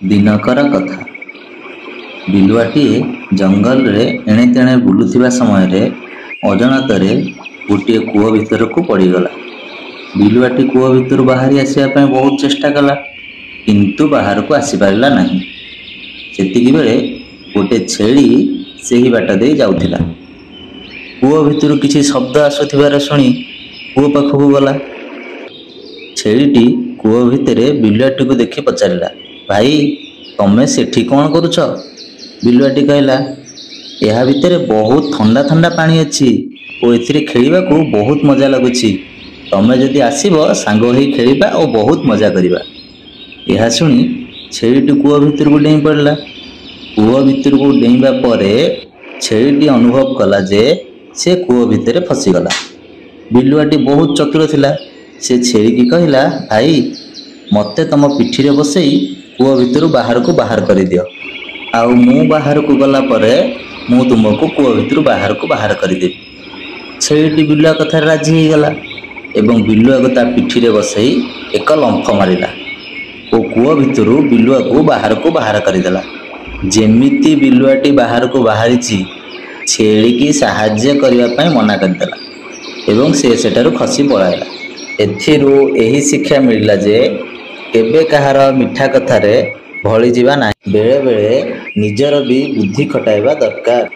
ଦିନକର କଥା, ବିଲୁଆଟିଏ ଜଙ୍ଗଲରେ ଏଣେତେଣେ ବୁଲୁଥିବା ସମୟରେ ଅଜାଣତରେ ଗୋଟିଏ କୂଅ ଭିତରକୁ ପଡ଼ିଗଲା। ବିଲୁଆଟି କୂଅ ଭିତରୁ ବାହାରି ଆସିବା ପାଇଁ ବହୁତ ଚେଷ୍ଟା କଲା, କିନ୍ତୁ ବାହାରକୁ ଆସିପାରିଲା ନାହିଁ। ସେତିକିବେଳେ ଗୋଟେ ଛେଳି ସେହି ବାଟ ଦେଇ ଯାଉଥିଲା। କୂଅ ଭିତରୁ କିଛି ଶବ୍ଦ ଆସୁଥିବାର ଶୁଣି କୂଅ ପାଖକୁ ଗଲା। ଛେଳିଟି କୂଅ ଭିତରେ ବିଲୁଆଟିକୁ ଦେଖି ପଚାରିଲା, ଭାଇ, ତମେ ସେଠି କ'ଣ କରୁଛ? ବିଲୁଆଟି କହିଲା, ଏହା ଭିତରେ ବହୁତ ଥଣ୍ଡା ଥଣ୍ଡା ପାଣି ଅଛି ଓ ଏଥିରେ ଖେଳିବାକୁ ବହୁତ ମଜା ଲାଗୁଛି। ତମେ ଯଦି ଆସିବ, ସାଙ୍ଗ ହୋଇ ଖେଳିବା ଓ ବହୁତ ମଜା କରିବା। ଏହା ଶୁଣି ଛେଳିଟି କୂଅ ଭିତରକୁ ଡେଇଁ ପଡ଼ିଲା। କୂଅ ଭିତରକୁ ଡେଇଁବା ପରେ ଛେଳିଟି ଅନୁଭବ କଲା ଯେ ସେ କୂଅ ଭିତରେ ଫସିଗଲା। ବିଲୁଆଟି ବହୁତ ଚତୁର ଥିଲା। ସେ ଛେଳିକି କହିଲା, ଭାଇ, ମୋତେ ତମ ପିଠିରେ ବସେଇ କୂଅ ଭିତରୁ ବାହାରକୁ ବାହାର କରିଦିଅ, ଆଉ ମୁଁ ବାହାରକୁ ଗଲା ପରେ ମୁଁ ତୁମକୁ କୂଅ ଭିତରୁ ବାହାରକୁ ବାହାର କରିଦେବି। ଛେଳିଟି ବିଲୁଆ କଥାରେ ରାଜି ହେଇଗଲା ଏବଂ ବିଲୁଆକୁ ତା ପିଠିରେ ବସେଇ ଏକ ଲମ୍ଫ ମାରିଲା ଓ କୂଅ ଭିତରୁ ବିଲୁଆକୁ ବାହାରକୁ ବାହାର କରିଦେଲା। ଯେମିତି ବିଲୁଆଟି ବାହାରକୁ ବାହାରିଛି, ଛେଳିକି ସାହାଯ୍ୟ କରିବା ପାଇଁ ମନା କରିଦେଲା ଏବଂ ସେ ସେଠାରୁ ଖସି ପଳାଇଲା। ଏଥିରୁ ଏହି ଶିକ୍ଷା ମିଳିଲା ଯେ କେବେ କାହାର ମିଠା କଥାରେ ଭଳିଯିବା ନାହିଁ, ବେଳେବେଳେ ନିଜର ବି ବୁଦ୍ଧି ଖଟାଇବା ଦରକାର।